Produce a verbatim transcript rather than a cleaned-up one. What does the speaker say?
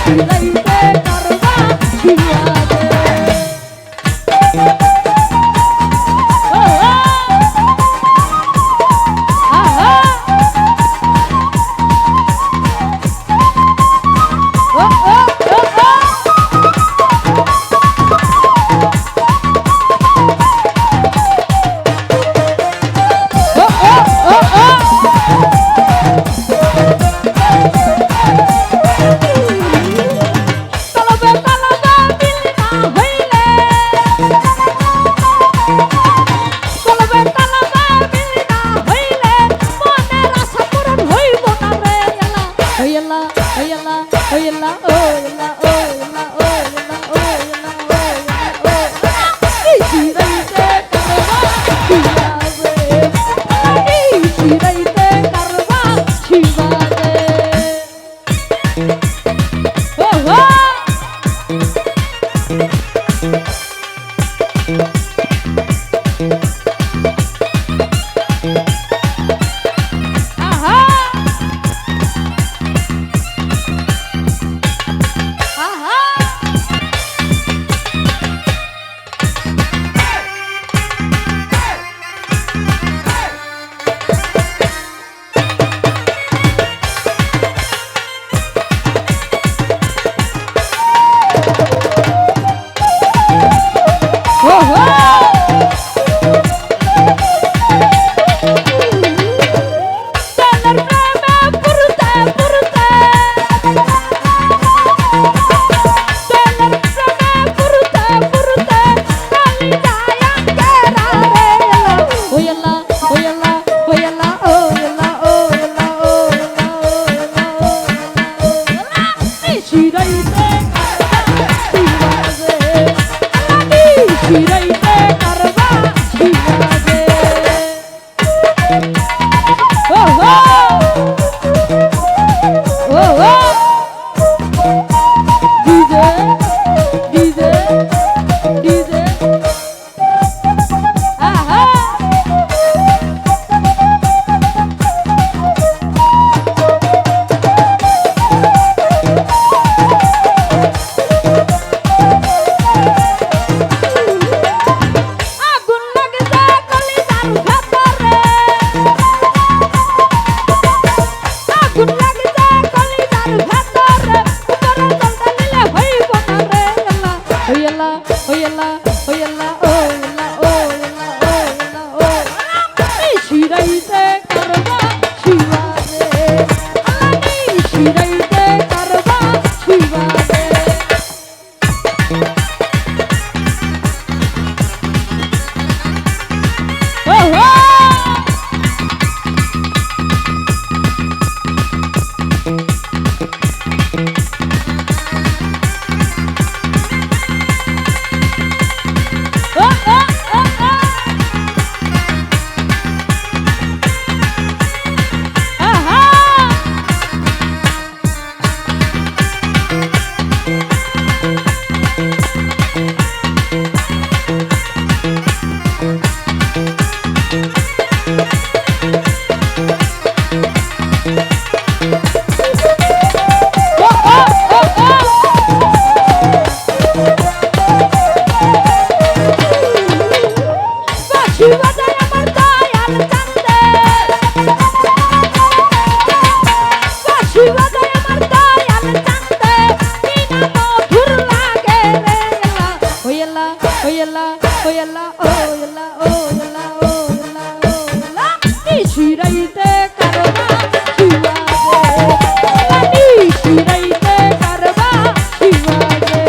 জিরাইতে কারবা শিবাদে। ও, ও। আহা। ও, ও, ও, ও। ও, ও, ও, ও। তলবে তলবে মিল না হইলে, তলবে তলবে মিল না হইলে, মনের আশা পূরণ হইব না রে। এলা, ওই এলা, ওই এলা, ওই এলা, ও এলা, ও এলা, ও এলা, ও এলা, ও এলা, ও এলা। এই জিরাইতে কারবা শিবাদে, এই জিরাইতে কারবা শিবাদে। ওহো! আহা! আহা! ওহো! তেলের প্রেমে পুরতে পুরতে, তেলের প্রেমে পুরতে পুরতে, কালি যায় আঙ্কেরা রে। ওই এলা, ওই এলা, ওই এলা, ও এলা, ও এলা, ও এলা, ও এলা, ও এলা, ও এলা। এই জিরাইতে কারবা শিবাদে, এই জিরাইতে কারবা শিবাদে। ওহো! ওহো! DJ, DJ, DJ. আহা! আগুন লাগছে কলিজার ভেতরে। আগুন লাগছে কলিজার ভেতরে। উপরে চলতে নিলে হইব না রে। এলা, ওই এলা, ওই এলা, ওই এলা, ও এলা, ও এলা, ও এলা, ও এলা। এই জিরাইতে কারবা শিবাদে। আলা এই জিরাইতে কারবা শিবাদে। ওহো! ও, ও, ও, ও। আহা! বাঁশি বাজায় আমার দয়াল চান্দে, বাঁশি বাজায় আমার দয়াল চান্দে, কি না মধুর লাগে রে। এলা, ওই এলা, ওই এলা, ওই এলা, ও এলা, ও এলা, ও এলা, ও এলা। নিশি রাইতে কারবা শিবাদে, এলা নিশি রাইতে কারবা শিবাদে।